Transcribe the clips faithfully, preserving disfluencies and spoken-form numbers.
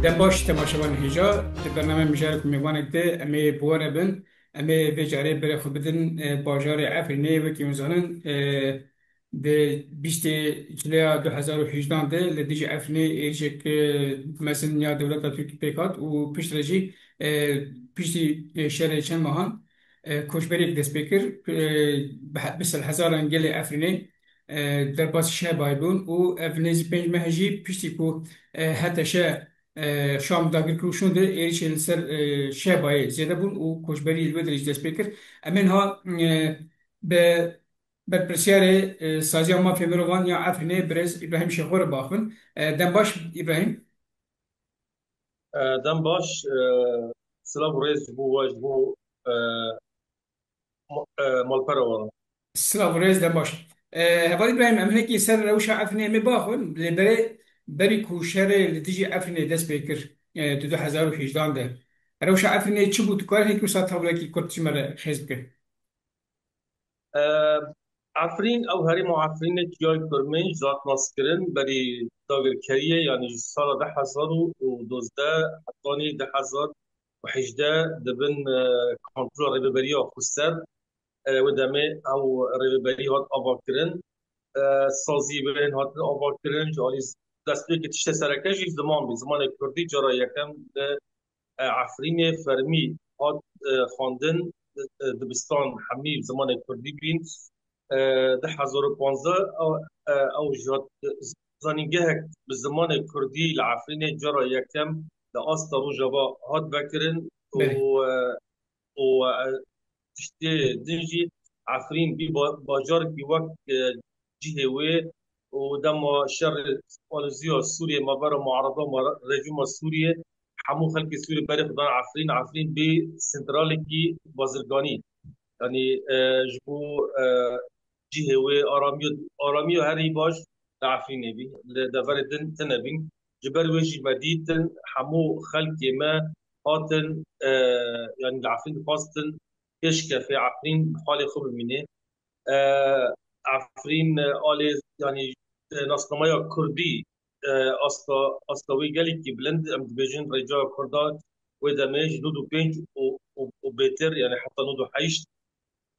Dem baş temaşevanên hêja, di bername mijarek û mêvanek de em ê bi we re bin. Em ê vê carê berê xwe bidin, e, bajarê Efrînê. Wekî hûn zanin, e, di bîstê Cilêya du hezar û hejdan de li dijî Efrînê êrişek, e, mezin ya dewleta Tirkî pêk hat û piştre jî, e, piştî, e, şerê çend mehan, e, koçberiyek dest pê kir. E, bi he-, bi sedhezaran gelê Efrînê, e, derbasî Şehbayê bûn û ev nêzî pênc meh jî piştî ku, e, H T Ş, e, Şam dagir kir û şûnde êrişên li ser, e, Şehbayê zêde bûn û koçberî li wê derê jî dest pê kir. Em ê niha, e, bi berpirsiyarê, e, Saziya Mafê Mirovan ya Efrînê birêz Îbrahîm Şêxo re baxivin. E, dem baş Îbrahîm. E, dem baş, e, silav û rêz ji bo we, ji bo, e, ma-, e, malpera we. Silav û rêz, dem baş. E, Heval Îbrahîm, em hinekî ser rewşa Efrînê em ê baxwin, lê berê, berî ku şerê li dijî Efrînê dest pê kir, e, di du hezar û hejdan de. Rewşa Efrînê çi bû? Tu karî hinekî wisa tawlekî kurt ji me re xêz bike? E, Efrîn, ew herêma Efrînê çiyayê Kurmênc hat naskirin, berî dagirkeriyê, yanî ji sala du hezar û dozdeh hetanî du hezar û hejdeh di bin, e, kontrola rêveberiya xweser, e, wê demê ew rêveberî hat avakirin. E, sazî bên hatin avakirin, ji alî destpêkê tiştê sereke jî ziman bî. Zimanê kurdî cara yekem di, e, Efrînê fermî hat, e, xwendin, e, dibistan hemî zimanê kurdî bîn. E, du hezar û panzdeh, e, ew ji hat, e, zanîngehek bi zimanê kurdî li Efrînê cara yekem li asta Rojava hat vekirin û, Belê. e, û, e, tiştê din jî Efrîn bî ba-, bajarekî wek, e, cihê wê û dema şerê alozîya Sûriyê me bera muarada me re-, rejîma Sûriyê, hemû xelkê Sûriyê berê xwe dan Efrîn, Efrîn bî sentralekî bazirganî. Yanî, e, ji bo, e, cihê wê aramiya, aramiya herî baş li Efrînê bî, li deverê din tune bîn. Ji ber wê jî me dîtin hemû xelkê me hatin, e, yanî li Efrîn dixwastin pêşkevê Efrîn bi halê xwe bimîne. E, Efrîn, e, alê, yanî, e, nasnameya kurdî, e, asta, asta wê gelekî bilind, em dibêjin rêcaya kurda wê demê ji nod û pênc û, û, û bêtir, yanî heta nod û heşt.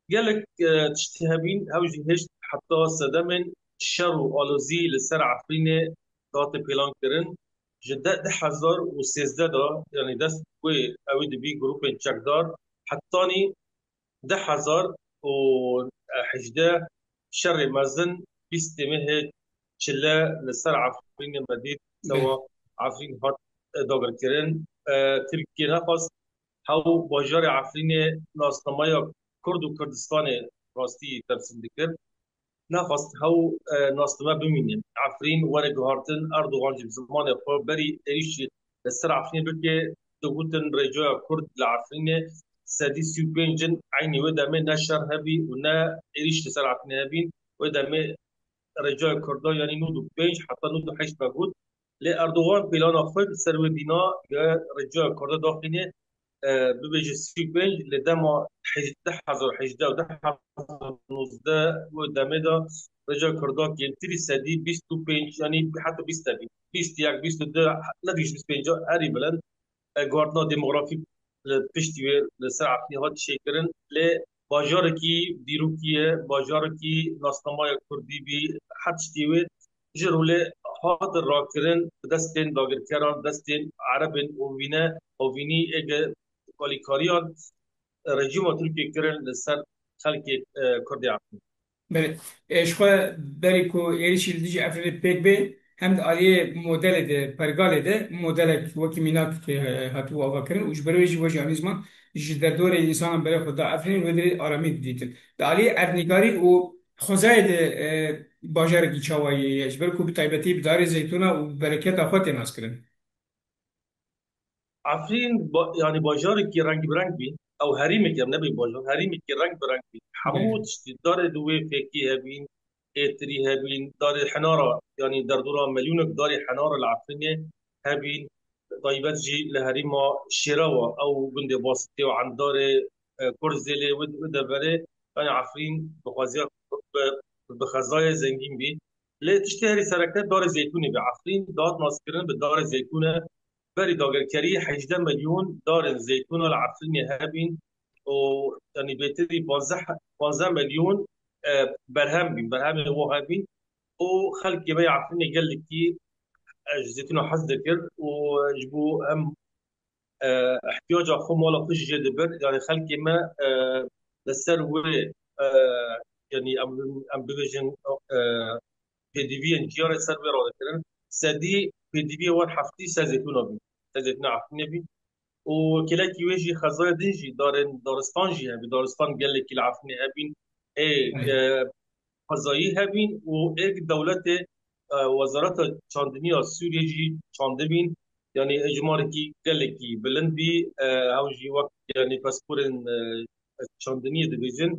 Gelek, e, tiştî hebîn, hew jî hêşt heta sedemên şer û alozî li ser Efrînê dihate pîlan kirin. Ji de-, du hezar û sêzdeh de, yanî dest wê ew ê dibî grûpên çekdar, hetanî du hezar û hejdeh şerê mezin bîstê mehê çile li ser Efrînê me dît, Belê. sewa Efrîn hat, e, dagirkirin. E, Tirkiye nexwest hew bajarê Efrînê nasnameya Kurd û Kurdistanê rastî temsîl dikir. Nexwest hew, e, nasname bimîne. Efrîn were guhartin, Erdogan jî bi zimanê xwe berî êrîşî li ser Efrînê bike, digotin rêcaya Kurd li Efrînê sedî sî û pênc in, eynî wê demê ne şer hebî û ne êrîş li ser Efrînê hebîn. Wê demê rêcaya Kurda yanî nod û pênc heta nod û heşt me got. Lê Erdogan pîlana xwe li ser wê bîna ya rêcaya Kurda daxîne, e, bibêje sî û pênc, lê dema hej-, du hezar û hejdeh û du hezar û nozdeh wê demê de rêcaya Kurda kêmtirî sedî bîst û pênc, yanî heta bîst hebî. Bîst û yek, bîst û du, ne bîst, bîst û pênc herî bilind. E, guhartina demografîk li piştî wê li ser Efrînê hat çêkirin. Lê bajarekî dîrokî ye, bajarekî nasnameya kurdî bî, her tiştî wê ji rolê hat rakirin bi destên dagirkeran, destên erebên hovîne, hovînî êge alîkariyan rejîma Tirkiyê kirin li ser xelkê, e, Kurdê Efrîn. Belê. E, ji xwe berî ku êrişî li dijî Efrînê pêk bê, hem di aliyê modelê de, pergalê de, modelek wekî mînak, e, hatibû avakirin û ji ber wê jî we jî anî ziman, ji derdorê însanan berê xwe da Efrînê, wê derê aramî didîtin. Di aliyê erdnîgarî û xwezayê de, e, bajarekî çawa ye? Ji ber ku bi taybetî bi darê zeytûna û bereketa xwe tê naskirin. Efrîn ba-, yanî bajarekî reng bi reng bî. Ew herîmek em nebê bajar, herîmekî reng bi reng bî. Hemû Belê. tiştî darê di wê fêkî hebîn, êtirî hebîn, darê henara, yanî derdora melûnek darê henara li Efrînê hebîn. Taybet jî li herîma Şêrewa, ew gundê Basitê û Endarê, e, Kurzêlê, wê, wê deverê, yanî Efrîn bi xweziya, bi, bi xezayê zengîn bî. Lê tiştê herî sereke darê zeytûnê bî. Efrîn dihat naskirin bi darê zeytûne. berî dagirkerî hejdeh milyon darên zeytûna li Efrînê hebîn û, yanî, bêtirî panzdeh, panzdeh milyon, e, berhem bîn, berhemê wan hebîn û xelkê me yê Efrînê gelekî, e, ji zeytûna hez dikir û ji bo em, e, ihtiyaca xwe, mala xwe jî jê dibir. Yanî xelkê me, e, li ser wê, e, yanî em, em bibêjin, e, pêdiviyên ciyarê ser wê radikirin. Sedî pêdiviyê wan heftî ser zeytûna bî. Ser zeytûna Efrînê bî. Û kêlekî wê jî xezayê din jî, darên daristan jî hebî. Daristan gelekî li Efrînê hebîn. Ê, Belê. e, xezayî hebîn û êk dewletê, e, Wezareta Çandiniya Sûriyê jî çandibîn. Yanî ecmarekî gelekî bilind bî. E, ew jî wek, yanî, pisporên, e, çandiniyê dibêjin.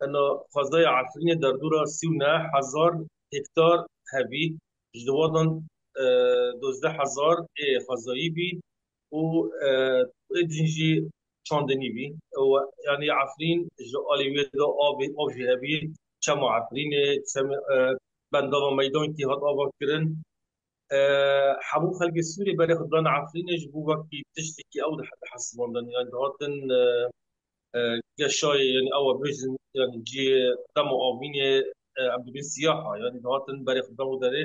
Ena xwezaya Efrînê derdora sî û neh hezar hektar hebî. Ji di wan de, e, dozdeh hezar ê xwezayî bî û, e, ê din jî çandinî bî. Û, yanî, Efrîn ji alî wê de avê, av jî hebî. Çema Efrînê, çem, e, bendava Meydankî hat avakirin. E, hemû xelkê Sûriyê berê xwe dan Efrînê ji bo wekî tiştekî ew dihesibandin. Yanî dihatin, e, e, geşayê, yanî ew bêjin, yanî cihê dema avînê, e, em dibên siyaha, yanî dihatin berê xwe dan û derê.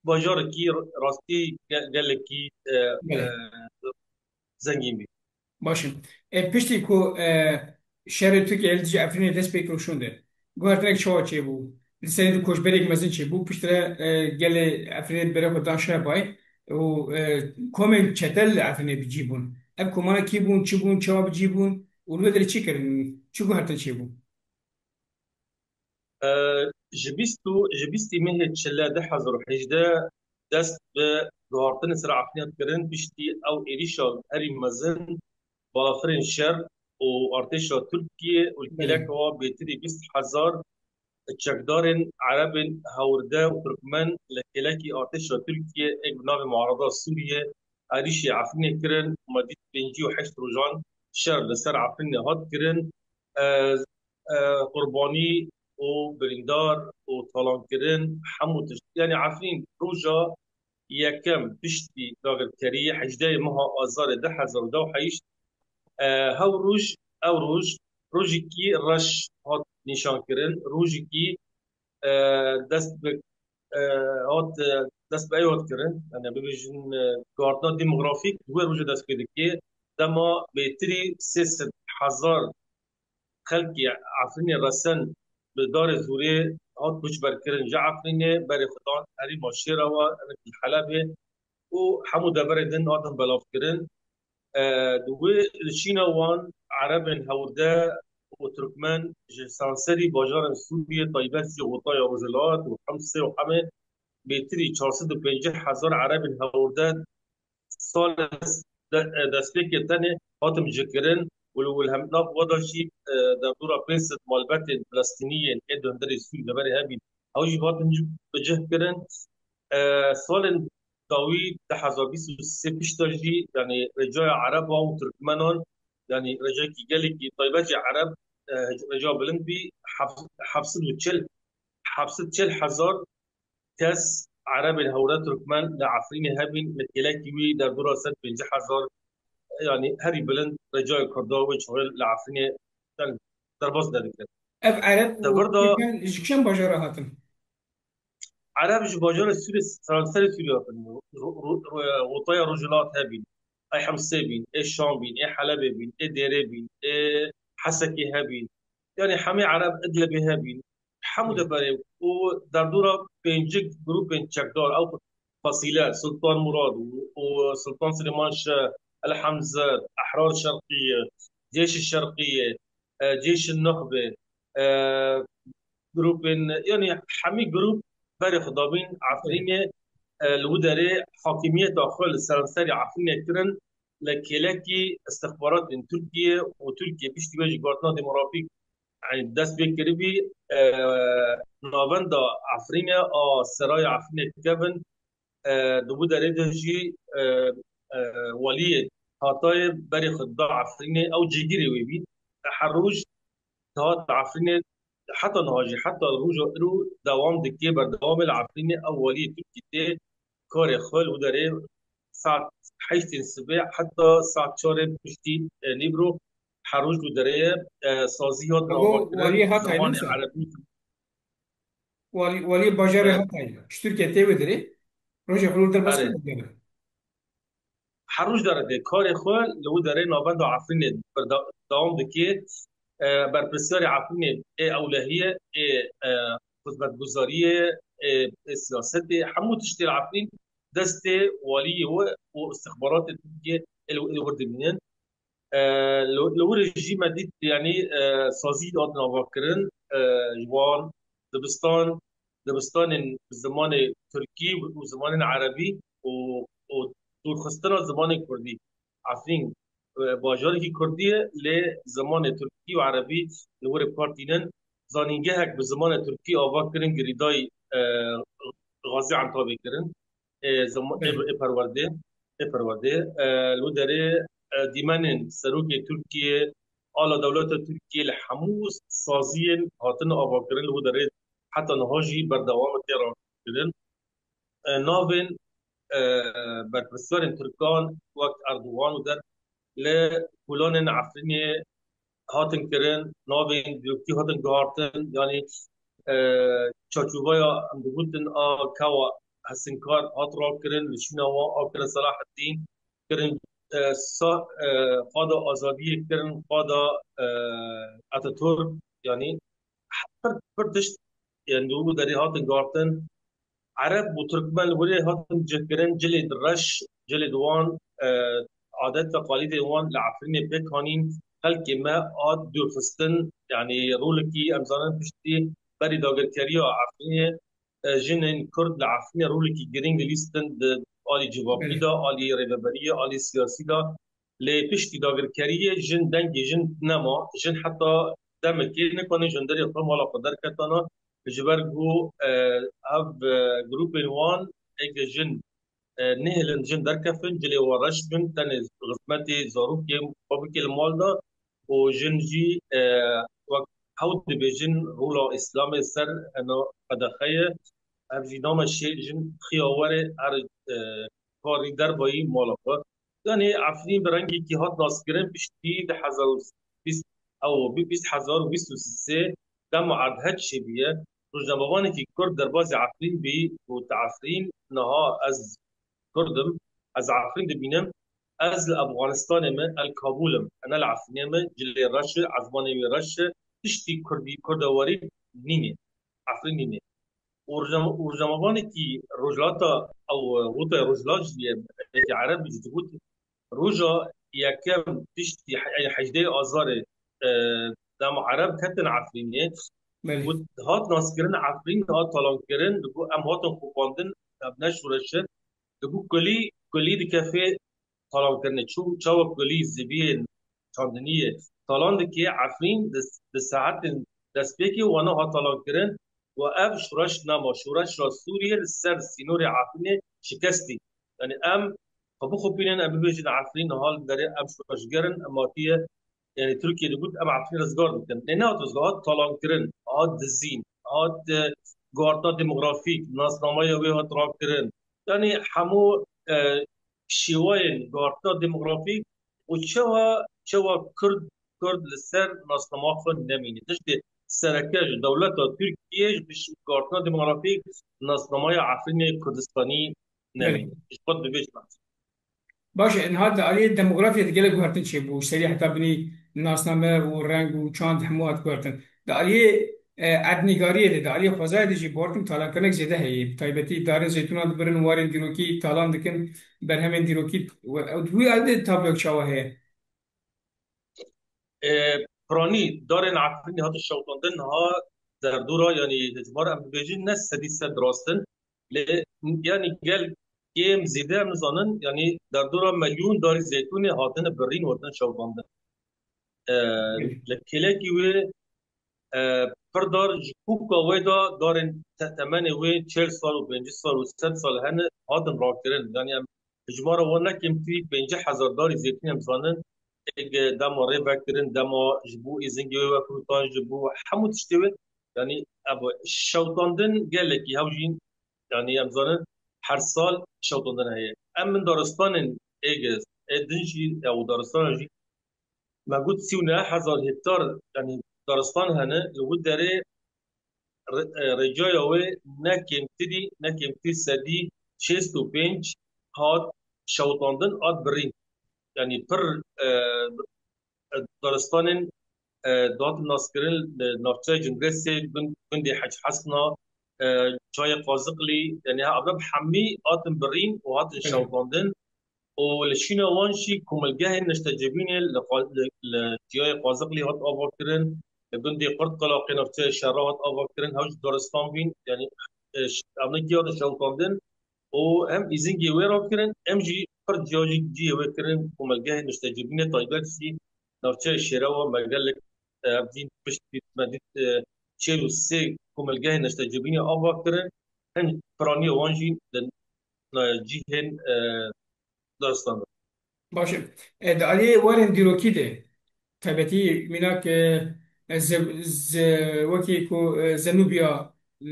Bajarekî rastî ge-, gelekî, e, Belê. e, zengîn bî. Baş e. E, piştî ku, e, şerê Tirkiye li dijî Efrînê dest pê kir û şûnde, guhertinek çawa çêbû? Li serê du koçberek mezin çêbû. Piştre, e, gelê Efrînê berê xwe dan şer bayê û, e, komên çete li Efrînê bi cî bûn. Ev komana kî bûn, çi bûn, çawa bi cî bûn û li wê derê çi kirin? Çi guhertin çêbû? E, ji bîst û, ji bîstê mehê çile du hezar û hejdeh dest bi guhartinê ser Efrînê kirin, piştî ew êrîşa herî mezin balafirên şer û artêşa Tirkiyê û li Belê. kêleka wa bêtirî bîst hezar çekdarên Erebên hewrde û Tirkmen li kêlekî artêşa Tirkiyê êk bi navê Muarada Sûriyê êrîşê Efrînê kirin û me dît pêncî û heşt rojan şer li ser Efrînê hat kirin. E, e, qurbanî û birîndar û talankirin, hemû tişt. Yanî Efrîn roja yekem piştî dagirkeriyê, hejdehê meha Azarê du hezar û deh heşt, e, hew roj, ew roj, rojekî reş hat nîşankirin, rojekî, e, dest bi, e, hat, e, dest bi ew hat kirin. Yanî bibêjin, e, guhartina demografîk di wê rojê dest pê dike. Dema bêtirî sê sed hezar xelkê Efrînê resen bi darê zûrê hat koçberkirin ji Efrînê, berê xwe dan herêma Şêrawa, ev Helebê û hemû deverê din hatin belavkirin. E, di wê li şîna wan Erebên hewrde û Tirkmen ji seranserî bajarên Sûriyê, taybet jî Xotaya Rojhilat û Himsê û Hemê bêtirî çar sed û pêncî hezar Erebên hewrde salê de-, destpêkê tenê hatin cikirin û li, û li hem nav wa de jî, e, derdora pênc sed malbetên Filistîniyên ê di hundirê Sûrî de berê hebîn, ew jî hatin ci-, bi cih kirin. E, salên dawî du hezar bîst û sê pişta jî, yanî rêcaya Ereba û Tirkmenan, yanî rêcayekî gelekî taybet jî Ereb, e, rêca bilind bî, heft-, heft sed û çil, heft sed çil hezar kes Erebên hewre Tirkmen li Efrînê hebîn, li kêlekî wî derdora sed pêncî hezar, yanî herî bilind rêcayê Kurda wê çaxê li Efrînê, yanî derbas derdikin. Ev Ereb û Tirkmen ji kîjan bajara hatin? Ereb ji bajarê Sûrê, seranserê Sûriyê hatin. Ro-, ro-, ro-, Rotaya Rojhilat hebîn, ê Himsê bîn, ê Şam bîn, ê Helebê bîn, ê Dêrê bîn, ê Hesekê hebîn. Yanî hemê Ereb Idlibê hebîn. Hemû deverê û derdora pêncik grûpên çekdar, ew fasîle, Sultan Murad û, û Sultan Silêman Şah, El Hemze, Ehrar Şerqî, Cêşî Şerqî, e, Cêşî Nuxbe, e, grûpên, yanî hemî grûp berê xwe dabîn Efrînê, e, li wî derê hakimiyeta xwe li seranserê Efrînê kirin, li kêlekî istixbaratên Tirkiye û Tirkiye piştî wê jî guhartina demografîk, yanî dest pê kiribî, e, navenda Efrînê a seraya Efrînê kevin, e, di wî derê de jî, e, e, waliyê Hatayê berê xwe da Efrînê, ew cîgirê wê bî. Her roj dihat Efrînê, heta niha jî, heta roja îro dewam dike, berdewam e li Efrînê, ew waliyê Tirkî tê karê xwe li wî derê saet heştên sibê heta saet çarê piştî, e, nîvro her roj li derê ye. E, sazî hat Ego, nava kirin, waliyê Hatay ne zimanê wisa? Erebî. Walî, waliyê bajarê E, Hatay. Ji Tirkiye tê wê derê. Rojê xwe li wir derbas Erê. kir, dibe. Her roj dere dê karê xwe li wî derê navenda Efrînê berda-, dewam dike. E, berpirsiyarê Efrînê ê ewlehiyê, ê, e, xizmetguzariyê, ê, ê siyasetê, hemû tiştê li Efrîn destê waliyê we û istixbaratê Tirkiyê ê li, ê li wir dimînin. E, li, li wir jî me dît, yanî, e, sazî hat nava kirin, e, ji wan dibistan, dibistanên bi zimanê tirkî û zimanên erebî û, û dûrxistina zimanê kurdî. Efrîn, e, bajarekî kurdî ye, lê zimanê tirkî û erebî li wir bi kar tînin. Zanîngehek bi zimanê tirkî ava kirin, girêdayî, e, Xazî Entabê kirin. Ê, zema-, ê, Belê. ê perwerdê, ê perwerdê, e, li wî derê, e, dîmenên serokê Tirkiyê, ala dewleta Tirkiyê li hemû saziyên hatin avakirin li wî derê heta niha jî berdewam e tê rakirin. E, navên, e, berpirsiyarên Tirkan wek Erdogan û der li kolanên Efrînê hatin kirin, navên dîrokî hatin guhartin, yanî, e, çarçoveya em digotin a kewa Hesinkar hat rakirin, li şûna wan a kirin Selahaddîn, kirin, e, sa-, e, Qada Azadiyê, kirin Qada, e, Ataturk, yanî pir, pir tişt, yanî li wî derê hatin guhartin. Ereb û Tirkmen li wirê hatin cihkirin, cilê di reş, cilê di wan, e, adet ve qalîdê wan li Efrînê pêk hanîn, xelkê me a dûrxistin, yanî rolekî em zanin piştî berî dagirkeriya Efrînê, e, jinên Kurd li Efrînê rolekî girîng dilîstin di alî civakî Belê. de, alî rêveberiyê, alî siyasî de. Lê piştî dagirkeriyê jin dengê jin nema, jin heta demekê nikarin ji hundirê xwe mala xwe derketana, ji ber ku, e, ev, e, grûpên wan eke jin, e, nehêlin jin derkefin, cilê wan reş bin, tenê xizmetê zarokê xwe bike li mal de û jin jî, e, wek hew dibêjin rola Îslamê ser hena qedexe ye. Ev jî name şêr jin xiya were her, e, karî dervayî mala xwe. Yanî Efrîn bi rengekî hat naskirin piştî du hezar û bîst, ew, bîst hezar û bîst û sê dema erdhej çêbûye. Rojnamevanekî Kurd derbazî Efrîn bî û te Efrîn niha ez Kurd im, ez Efrîn dibînim, ez li Efxanistanê me, el Kabûl im, ene li Efrînê me, cilê reş e, ezmanê wê reş e, tiştî Kurdî, Kurdewarî nîne, Efrîn nîne. û rojname-, û rojnamevanekî Rojhilata ew Rûtaya Rojhilat jî ye, êkê Ereb jî digot, roja yekem piştî he-, hejdehê Azarê, e, dema Ereb ketin Efrînê, Belê. got, hat naskirin Efrîn, hat talankirin, digot, em hatin xopandin, ev ne şoreş e, digot, kulî, kulî dikefê talankirinê. Çu-, çawa kulî ziviyên çandiniyê talan dike, Efrîn di, di saetên destpêkê wana hat talankirin û ev şoreş nema, şoreşa Sûriyê li ser sînorê Efrînê şikestî. Yanî em xwe bixopînin, em bibêjin Efrîn niha li derê em şoreşger in, em hatiye, yanî Tirkiye digot em Efrîn rizgar dikin. Lê nehat rizgar, hat talankirin, hat dizîn, hat, e, guhartina demografîk, nasnameya wê hat rakirin. Yanî hemû, e, şêwayên guhartina demografîk û çawa, çawa Kurd, Kurd li ser nasnama xwe nemîne. Tiştê sereke ji dewleta Tirkiyê ji bi guhartina demografîk nasnamaya Efrînê Kurdistanî Belê. nemîne. Ji xwe dibêjin. Baş e, niha di aliyê demografiyê de gelek guhertin çêbû. Ji serî heta binî nasname û reng û çand hemû hat guhertin. Di aliyê, e, erdnîgariyê de, di aliyê xwezayê de jî bi guhertin talankinek zêde heye. Bi taybetî darên zeytûnan dibirin, warên dîrokî talan dikin, berhemên dîrokî we-, ew di wî alî de tabloyek çawa heye? E, piranî darên Efrînê hatin şewitandin, niha derdora, yanî hejmara em dibêjin ne sedî sed rast in. Lê, yanî gel kêm zêde em nizanin, yanî derdora melyon darî zeytûnê hatine birîn û hatine şewitandin. E, li kêlekî wê, e, pir dar ji kûka wê de darên te-, temenê wê çil sal û pêncî sal û sed sal hene hatin rakirin. Yanî em hijmara wan ne kêmtir pêncî hezar darî zeytûn em zanin. Êk dema rê vekirin, dema ji bo êzingê wê vefirûtan, ji bo hemû tiştê wê. Yanî ev şewitandin gelekî hew jî, yanî em zanin her sal şewitandin heye. Em min daristanên êg ê din jî ew daristana jî me got sî û neh hezar hektar, yanî daristan hene, li wî derê re-, e, rêcaya wê ne kêmtirî, ne kêmtirî sedî şêst û pênc hat şewitandin, hat birîn. Yanî pir, e, daristanên, e, dihatin naskirin li navçeya Cindresê, gund-, gundê Hec Hesna, e, Çayê Qaziqlî, yanî ev hemî hatin birîn û hatin Belê. şewitandin. Û li şûna wan jî komilgehên neştecebînê li Qa-, li, li Çiyayê Qaziqlî hat avakirin, li gundê Qurtqelaqê navçeya Şera hat avakirin, hew jî daristan bîn, yanî, e, ş-, em ne giya de şewitandin û hem îzingê wê re kirin, em jî pir ciya jî cihê wê kirin, komilgehên neştecebînê taybet jî navçeya Şêrewa me gelek, e, ev dîn pişt dît, me dît, e, çil û sê komilgehên neştecebînê ava kirin, hin piraniya wan jî di, e, cihên, e, daristan de. Baş e. E, di aliyê warên dîrokî de, taybetî mînak, e, e, ze-, ze-, wekî ku, e, Zenûbiya, e,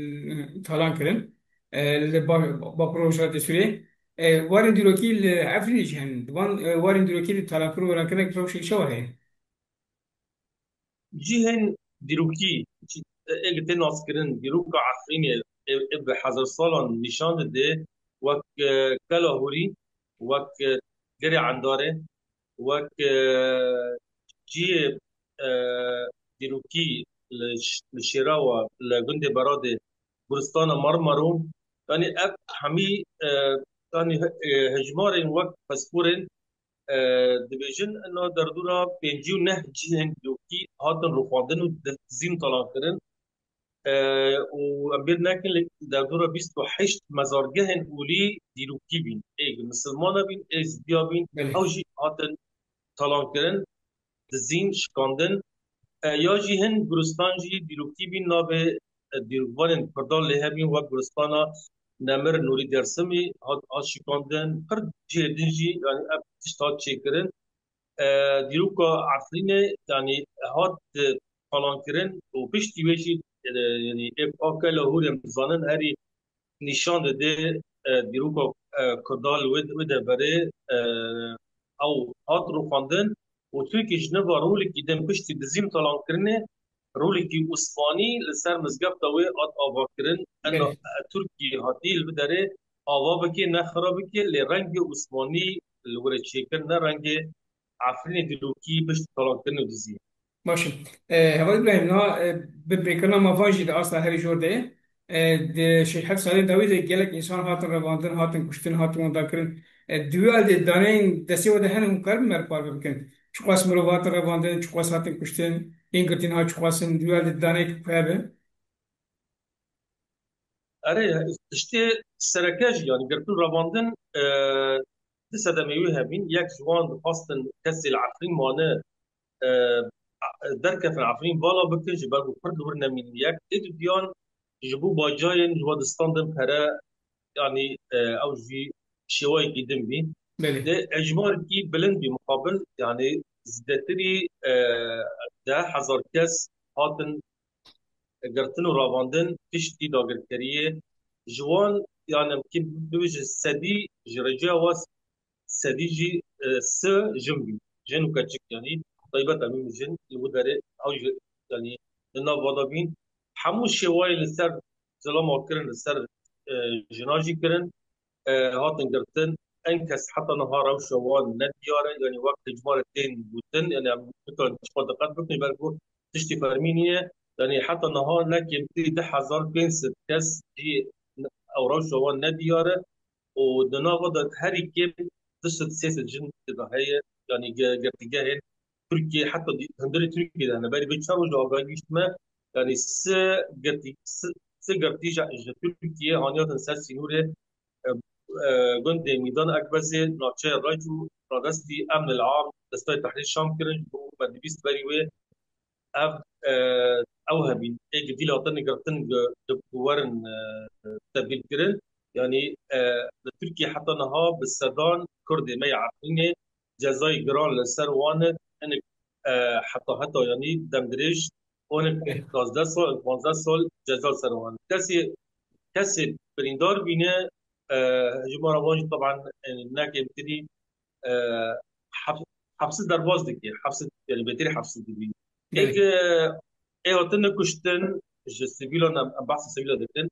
talan kirin, e, li ba-, Bakur Rojhilatê Sûriyê, e, warên dîrokî li Efrînê jî hene. Di van, e, warên dîrokî de talankirin û werankirin rewşek çawa heye? Cihên dîrokî, ê, ê tê naskirin, dîroka Efrînê, ê, ê bi hezar salan nîşan dide, wek, e, Kela Hûrî, wek, e, Gerê Endarê, wek, e, cihê, e, dîrokî li ş-, li Şêrewa, li gundê Beradê, Guristana Marmaro, yanî ev hemî, e, yanî, e, hejmarên wek pisporên, e, dibêjin, ina derdora pêncî û neh cihên dîrokî hatin rûxandin û di-, dizîn talan kirin. E, û em bîr nekin, li derdora bîst û heşt mezargehên olî dîrokî bîn. Ê misilmana bîn, ê zîdiya bîn, Belê. ew jî hatin talan kirin, dizîn, şikandin. E, ya jî hin guristan jî dîrokî bîn, navê, e, dîrokvanên Kurdan lê hebîn, wek guristana Nemir Nûrî Dersimî hat, hat şikandin. Pir cihê din jî, yanî ev tişt hat çêkirin. E, dîroka Efrînê, yanî hat, e, talankirin û piştî wê jî, e, yanî ê Kela Hûrê em dizanin herî nîşan dide, e, dîroka, e, Kurda li wê, wê deverê, e, ew hat rûxandin û Tirkî ji nava rolekî din piştî dizîn talankirinê rolekî Osmanî li ser mizgefta wê hat avakirin. Ena, Belê. e, Tirkî hatî li vê derê ava bike, ne xira bike, lê rengê Osmanî li wir e çêkir, ne rengê Efrînê dîrokî pişt talankirin û dizî. Baş e. E, Heval Îbrahîm, niha, e, bi binpêkirina mafan jî di asta herî jor de ye. E, di şeş heft salên dawî de gelek însan hatin revandin, hatin kuştin, hatin windakirin. E, di wî alî de daneyên destê we de hene, hûn karibin me re parve bikin? Çiqas mirov hatin revandin, çiqas hatin kuştin, ên girtî niha çiqas in, di wî alî de daneyek ku hebe? Erê, tiştê sereke jî, yanî girtin revandin, e, du sedemê wê hebîn. Yek ji wan dixwastin kesê li Efrîn mane, e, derkefin Efrîn vala bikin, ji ber ku pir li wir nemînin. Yek, ê dudiyan ji bo bacayên ji we distandin pere, yanî, e, ew jî şêwayekî din bî. Belê. Lê ejmarekî bilind bî muqabil, yanî zêdetirî, e, deh hezar kes hatin girtin û ravandin piştî dagirkeriyê. Ji wan, yanî em kê bibêjin sedî ji rêceya we sedî jî, e, si jin bî. Jin û keçik, yanî taybet em jin li wî derê ew jî, yanî li nav vada bîn. Hemû şêwayê li ser zilama kirin, li ser, e, jina jî kirin, e, hatin girtin. En kes heta niha rewşa wan ne diyar e, yanî wek hejmarê tên gotin, yanî em bikarin çiqas diqet bikin, ji ber ku tiştî fermî nîne. Yanî heta niha ne kêmtirî du hezar pênc sed kes jî ew rewşa wan ne diyar e. Û di nava de herî kêm du sed sê sed jin tê de heye, yanî ge-, girtîgehên Tirkiyê, heta dî-, hundirê Tirkiyê de hene. Berî vê çar roj de agahî gihîşt me, yanî sê girtî, sê, sê girtî ji, ji Tirkiyê haniyatin ser sînorê, e, e, gundê Mîdan Ekbezê, navçeya Reç û radestî Emn el Am, Destayê Tehrîr Şam kirin, ji bo me dibîst berî wê ev, e, ew hebîn, ê gidî li hatin girtin, gi-, di ku werin, e, tebdîl kirin. Yanî, e, li Tirkiyê heta niha bi sedan Kurdê me ya Efrînê cezayê giran li ser wan e, hinek, e, heta heta, yanî demdirêj, hinek Ê. şazdeh sal, panzdeh sal ceza li ser wan e. Kesê, kesê birîndar bîne, e, hejmara wan jî taban, e, ne kêmtirî e, hep-, hepsi derbas dike, hepsi, yani bêtirî hepsi dibî. Êk, e, ê hatine kuştin, ji sivîlan em, em behsa sivîla dikin.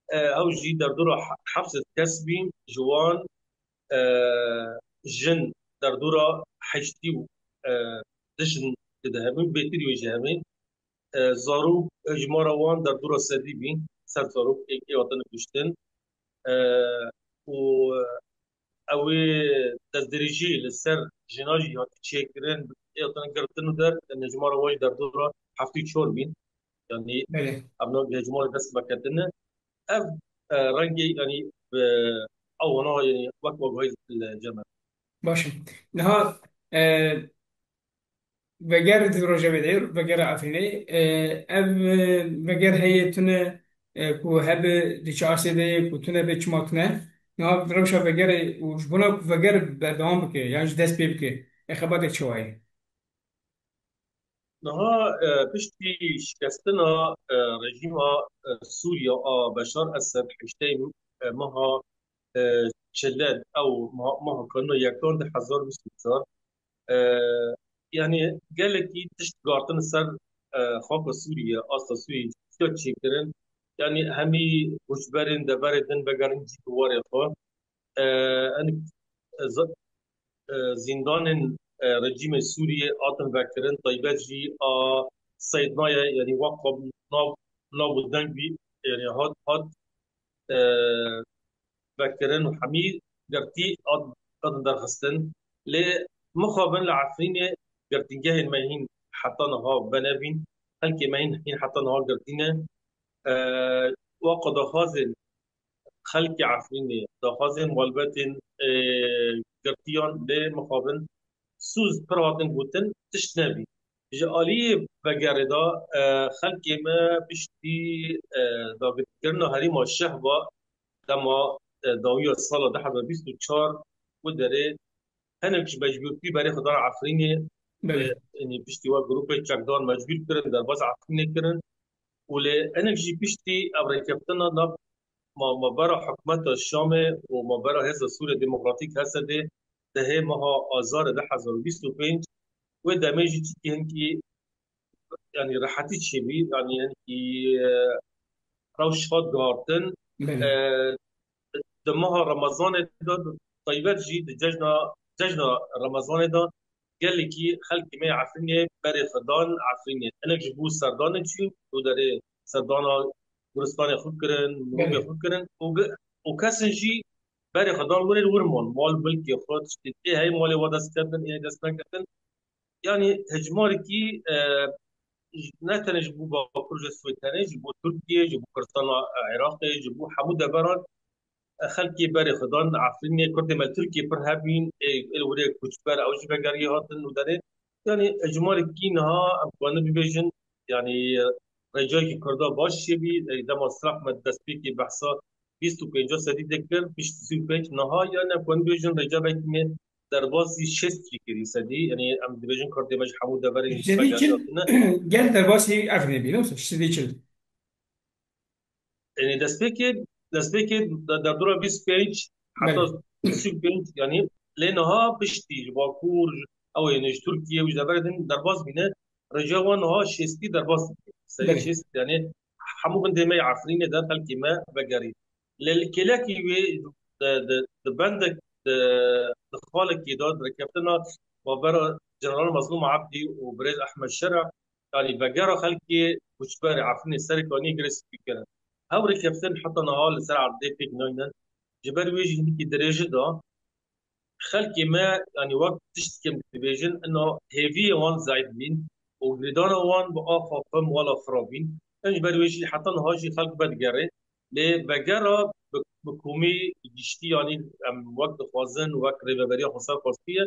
E, ew jî derdora he-, heft sed kes bîn, ji wan, e, jin derdora heştî û, e, du jin dide hebin, bêtirî wê jî hebin. E, zarok, e, jimara wan derdora sedî bîn, sed zarok ê, ê hatine kuştin. E, û, e, ew ê destdirêjî li ser jina jî hatî çêkirin, ê hatine girtin û der, yani jimara wan jî derdora heftê û çar bîn. Yani Belê. Ev nav hejmarê dest veketine. Ev, e, rengê, yani, e, ew wana, yani, wek, wek hay li Cemal. Baş e. Niha, e, veger di rojevê de, vegera Efrînê, e, ev, e, veger heye tune, e, ku hebe di çi asê de ye, ku tune be çima tune. Niha rewşa vegerê û ji bona ku veger berdewam bike, yan jî dest pê bike, e, xebatek çawa ye? Niha, e, piştî şikestina, e, rejîma, e, Sûriya a Beşar Esed heştê, e, meha, e, Çile ew meha, meha Kanûna yekan du hezar bîst û çar, e, yani gelekî tişt gartin ser, e, xaka Sûriye, asta Sûriye çiya çêkirin. Yani hemî koçberên deverê din vegerin cî warê xwe. E, en, e, z-, e, zîndanên, e, rejîmê Sûriyê hatin vekirin, taybet jî a Seydnayê, yani wek nav, nav û deng bî, yani hat, hat, e, vekirin û hemî girtî hat, hatin derxistin. Lê mixabin li Efrînê girtîgehên me hîn heta niha venevîn, xelkê me hîn, hîn heta niha girtî ne. E, wek daxwazên xelkê Efrînê, daxwazên malbetên, e, girtiyan lê mixabin sûz pir hatin gotin, tişt nebî. Ji aliyê vegerê de, e, xelkê me piştî, e, dagirkirina herêma Şehba dema, e, dawiya sala du hezar bîst û çar û derê hinek ji mecbûrtî berê xwe dan Efrînê, Belê. e, yani piştî we grûpê çekdar mecbûr kirin, derbas Efrînê kirin. Û lê hinek jî piştî ev rêkeftina nav ma-, mabera hikûmeta Şamê û mabera Hêza Sûriya Demokratîk, H S D, dehê meha Azarê du hezar û bîst û pênc, wê demê jî çikî hinkî, yani rehetî çêbî, yani hinkî, e, rewş hat guhartin. Belê. E, di meha Remezanê de, taybet jî di cejna, cejna Remezanê de gelekî xelkê me yê Efrînê berê xwe dan Efrînê. Hinek ji bo serdanê çûn û derê serdana guristanê xwe kirin, mirovê Belê. xwe kirin û ge-, û kesin jî berê xwe dan wir ê li wir man. Mal milkê xwe, tiştê ê hey malê we dest ketin, ê dest neketin. Yani hejmarekî, e, ne tenê ji bo Bakur ji Swêd tenê, ji bo Tirkiye, ji bo Kurdistana, e, Iraqê, ji bo hemû deveran, e, xelkê berê xwe dan Efrînê, Kurdê me li Tirkiye pir hebîn, ê, ê li wirê koçber, ew jî vegeriyê hatin û derê. Yani hejmarekî niha em kanin bibêjin, yani, e, rêcayekî Kurda baş çêbî, e, dema Silah me destpêkê behsa bîst û pênc sedî dikir, bîst û pênc niha, yani em kanin bibêjin rêca belkî me derbasî şêst jî kirî sedî, yani em dibêjin Kurdê me ji hemû deverên Sedî çil, gel derbasî Efrînê bî, ne wisa? Sedî çil. Yani destpêkê, destpêkê de-, derdora bîst û pênc heta Belê. bîst û pênc, yani lê niha piştî ji Bakur, ew ê ji Tirkiye û ji deverê din derbas bîne, rêca wan niha şêstî derbas dike. Serî Belê. şêst, yani hemû gundê me yê Efrînê de xelkê me vegerî. Lê li kêlekî wê di, di, di bendek, di, di xalekê de, di rêkeftina navbera General Mezlûm Ebdî û birêz Ehmed Şera, yani vegera xelkê koçberê Efrînê serê kaniyê girê spî kirin. Ew rêkeftin heta niha li ser erdê pêk naynin. Ji ber wê jî hinekî dirêji da. Xelkê me, yani wek tiştê em dibêjin, ina hêviyê wan zayîf bîn û girêdana wan bi axa xwe mala xwe re bîn. Em ji ber wê jî heta niha jî xelk vedigere. Lê vegera bi, bi komî giştî, yani em wek dixwazin, wek rêveberiya xweser xwestiye,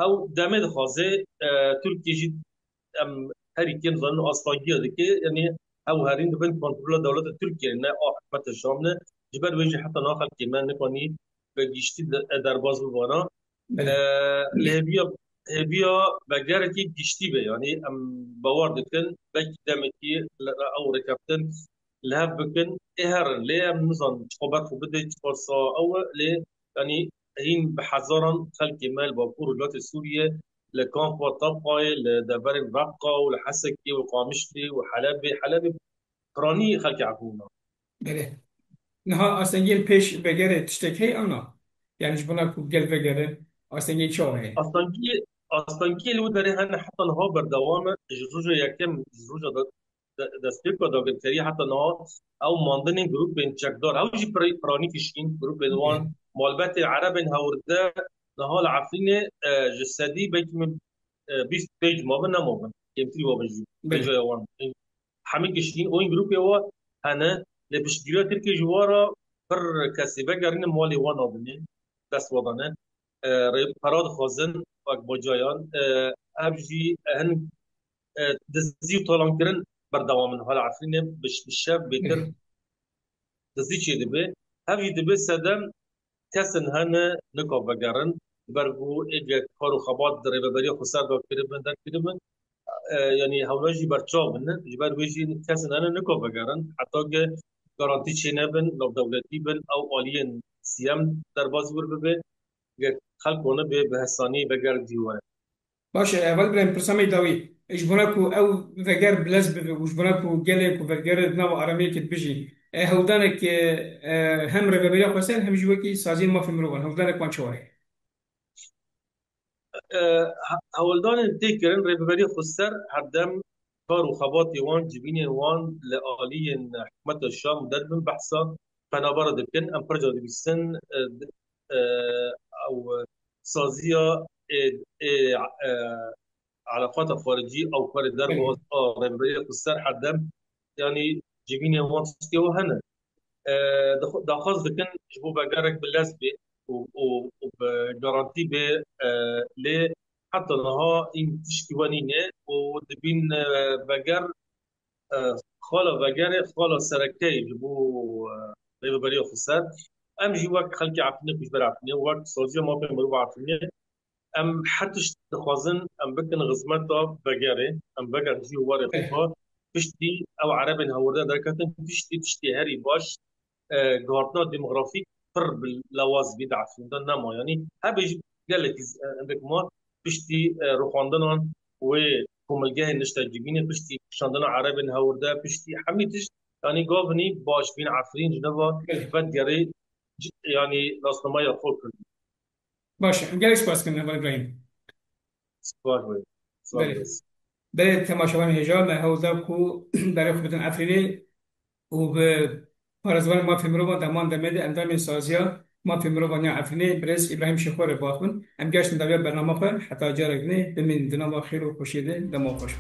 ew demê dixwaze, e, Tirkiye jî em herî kêm zanin aslagiya dike, yani ew herîn di bin kontrola dewleta Tirkiye ne a hikûmeta Şam ne. Ji ber wê jî heta niha xelkê me nikanî bi giştî de, derbas bibana. Belê. E, lê hêviya, hêviya vegerekî giştî be, yani em bawer dikin, belkî demekî li, ew rêkeftin li hev bikin, ê herin, lê em nizanin çiqa berxwe bide, çiqa sa ew e, lê, yani hîn bi hezaran xelkê me li Bakur û Rojhilatê Sûriyê li kampa Tabqayê, li deverên Reqqa û li Hesekê û Qamişlî û Helebê, Helebê piranî xelkê Efrînê. Belê. Niha astengiyên pêş vegerê tiştek heye ana? Yani ji bona ku gel vegere, astengiyê çawa heye? Astengiyê, astengiyê li wê derê hene heta niha berdewam e. Ji roja yekem, ji roja de, de, destpêka dagirkeriyê heta niha ew mandinên grûpên çekdar, ew jî pir-, piranî kişîn, grûpên wan, malbetê erebên hewirde niha li Efrînê, e, ji sedî belkî min, e, bîst pênc mabin, nemabin. Kêmtirî mabin jî. Belê. Pêncaya wan. Hemî giştîn û grûpê we hene, lê piştgiriya Tirkiyê ji we re pir kesê vegerîne malê we nadine, dest we dane. E, rê-, para dixwazin, wek bacayan, e, ev jî hin, e, dizî û talankirin berdewam in. Hala Efrînê bi ş-, bi şev bêtir dizî çêdibe. Ev jî dibe sedem kesin hene nika vegerin, ber ku êge kar û xebat di Rêveberiya Xweser de kiribin, derkiribin, e, yanî hewna jî berçav in. Ji ber wê jî kesin hene nika vegerin, heta ke garantî çênebin, navdewletî bin, ew aliyên siyem derbas wir bibe, ge xelk anibe bi hesanî veger cî were. Baş e, heval birayên pirsa me dawî. Ji bona ku ew veger bilez bibe û ji bona ku gelê ku vegerê di nava aramiyekê dibijî, e, hewldanek, e, e, hem Rêveberiya Xweser hem jî wekî saziyên mafê mirovan, hewldanek wan çawa ye? E, he-, hewldanên tê kirin, Rêveberiya Xweser herdem kar û xebatê wan, civînên wan li aliyên hikûmeta Şam derdibin, behsa penabera dikin. Em pir car dibîsin, e, di-, e, ew saziya ê, ê, e, eleqata xaricî ew karê derve a Rêveberiya Xweser herdem, yanî civînên wan tiştê wan hene. E, dixwe-, daxwaz dikin ji bo vegerek bi lez bê û, û, û bi garantî bê, e, lê heta niha hîn tiştî we nîne û dibîn, e, veger, e, xala vegerê, xala sereke ye ji bo, e, Rêveberiya Xweser. Em jî wek xelkê Efrînê, ku ji ber Efrînê, wek Saziya Mafê Mirov a Efrînê, em her tişt dixwazin em bikin xizmeta vegerê, em veger jî warê xwe. Piştî ew erebên hewirde derketin, piştî tiştê herî baş, e, guhardina demografîk pir bi lewaz bî di Efrînê de nema. Yanî hebe jî gelekî z-, e, endek ma piştî, e, rûxandinan wê komilgehên niştecibînê, piştî kişandina erebên hewirde, piştî hemî tişt, yanî gavnî baş bîn Efrîn ji nava vedigerê c-, yanî nasnameya xwe kir. Baş e. Em gelek spas dikin, Heval Îbrahîm. Spas be. Spas Belê. be. Belê, temaşevanên hêja, me hewl da ku berê xwe bidin Efrînê û bi parêzvanên mafê mirovan, deman demê de endamên Saziya Mafê Mirovan ya Efrînê, birêz Îbrahîm Şêxo re biaxivin. Em geştin dawiya bernama xwe, heta carek dinê, bimînin di nava xêr û xweşiyê de, dema xweş.